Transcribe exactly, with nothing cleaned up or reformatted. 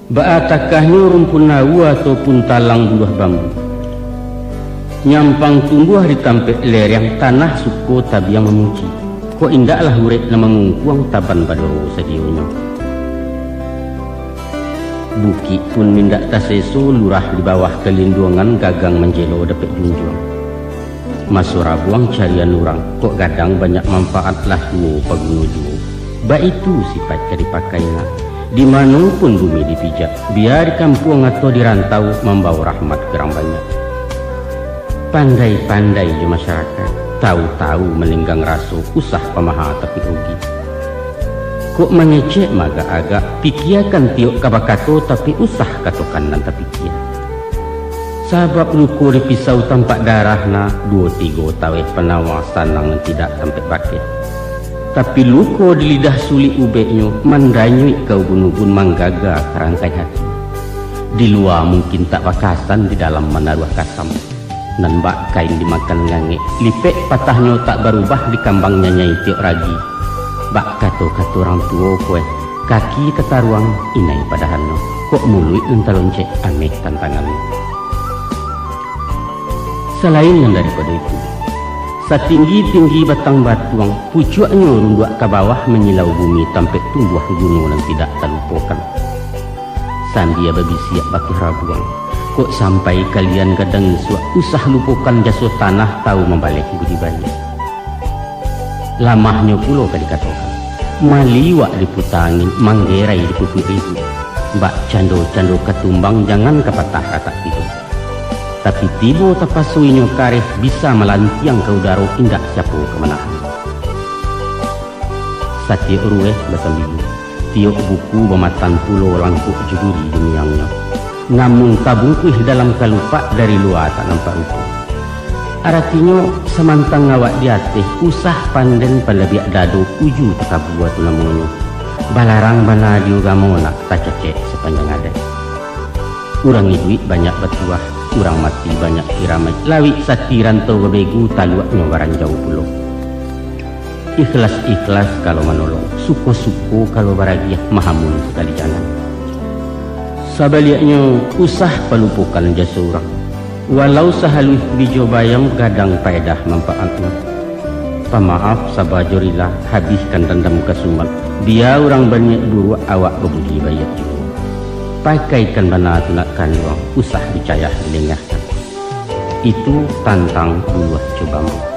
Baa takahnyo rumpun aua ataupun talang buluah bambu. Nyampang tumbuah di tampek lereng, tanah suko tabiang mamuji. Kok indaklah urek nan mangungkuang taban bado sadionyo. Bukik pun indak taseso, lurah di bawah kalinduangan gagang manjelo dapek junjuang. Maso rabuang carian urang, kok gadang banyak manfaat, lah tuo paguno juo. Baitu sipaik ka dipakai nak. Di mano pun bumi dipijak, bia di kampuang atau di rantau, mambawo rahmat ka urang banyak. Pandai-pandai jo masyarakaik, tawu-tawu manenggang raso, usah pamaha tapi rugi. Kok mangecek maagak-agak, pikiakan tiok ka bakato, tapi usah katokan nan tapikia. Sabab luko di pisau tampak darah nak, duo tigo taweh panawa sanang nan tidak tampek bakeh. Tapi luko di lidah sulik ubeknyo, mandanyuik ka ubun-ubun, manggaga ka rangkai hati. Di lua mungkin tak bakasan, di dalam manaruah kasam. Nan bak kain dimakan ngangek, lipek patahnyo tak barubah, dikambang nyanyai tiok ragi. Bak kato-kato urang tuo ko eh, kaki kataruang, inai padahanyo, kok muluik nan taloncek, ameh tantangannyo. Salain nan daripado itu, satinggi-tinggi batang batuang, pucuaknyo runduak ka bawah, manyilau bumi, tampek tumbuah guno nan tidak talupokan. Sambia babisiak bakeh rabuang, kok sampai kalian gadang isuak, usah lupokan jaso tanah, tawu mambaleh budi baiak. Lamahnyo pulo ka dikatokan, maliwak diputa angin, manggerai dipupuik ribuik. Bak cando-cando ka tumbang, jangan ka patah ratak tido. Tapi tibo tapaso inyo kareh, bisa malantiang ka udaro, indak siapo ka manahan. Satiok rueh basambilu, tiok buku bamatan pulo, langkuak jo duri di miangnyo. Namun tabungkuih dalam kalupak, dari lua tak nampak rupo. Aratinyo, samantang awak di ateh, usah panden palabiak dado, uju takabua tu namonyo. Balarang bana di ugamo nak, tacacek sapanjang adaik. Urang iduik banyak batuah, urang mati banyak kiramaik, lawik sati rantau babegu, taluaknyo baranjau pulo. Ikhlas-ikhlas kalau manolong, suko-suko kalau baragiah, mahamun sakali jangan. Sabaliaknyo, usah palupokan jaso urang. Walau sahaluih bijo bayam, gadang paedah manfaatnyo. Pamaaf, saba jo rila, habihkan dandam kasumat. Bia urang baniaik buruak, awak babudi baiak juo. Pakaikan bana tu nak kanduang, usah dicayah dilengahkan. Itu tantang buluah jo bambu.